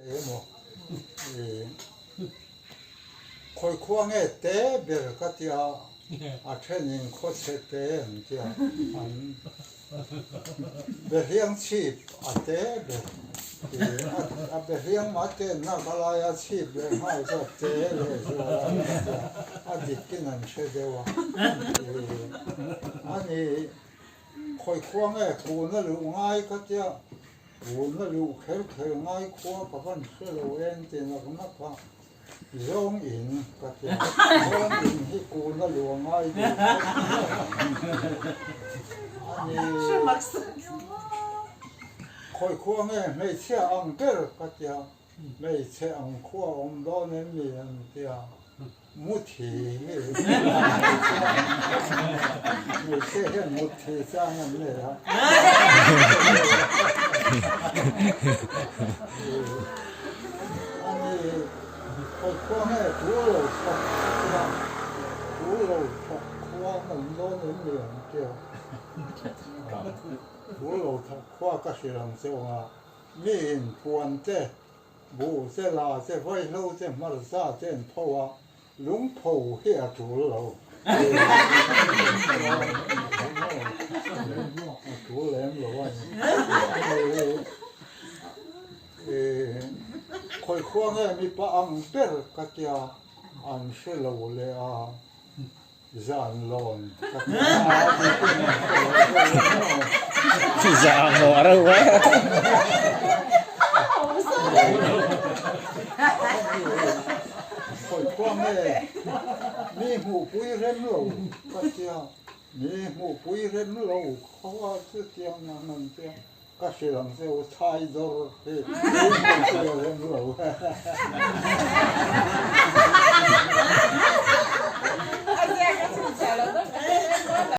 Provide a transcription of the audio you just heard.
Emaw i khawi khua nge te ber ka tia a thenin khawchhe te an tia an behliang chhip a te ber i a behliang mah ten na ka laia chhip leh nghal chu a te leh zual a an tia a dikin an hre deuh a i ani khawi khua nge kuna luh ngai ka tia. Vunna luh kher kher ngai khua ka van hre lo em ti nak nak a, zawng in ka ti a, zawng in hi kuna luh a ngai duh a ni. Khawi khua nge hmeichhia ang ber ka ti a, hmeichhe ang khua awm dawn em ni an ti a. Muthi hi hmeichhia hian muthi chang an nei a. Ani khawi khua nge tu lo thawk a tia, tu lo thawk khua an awm dawn em ni an tia. Tu lo thawk khua ka hrilh ang che awng a, mi in puan te Buh te, la te, vaihlo te, hmarcha te an pho a, lungpho hi a tul lo. A tul em lo a ni. Khawi khua nge mipa ang ber ka tia an hre lo leh a, zan lawn ka tia Zan maw a reuh e. Khawi khua nge mi hmuhpui rem lo ka tia, mi hmuhpui rem lo khua chutiang ang an tia. Ka hrilh ang che u, chai dawr hi mi hmuhpui rem lo.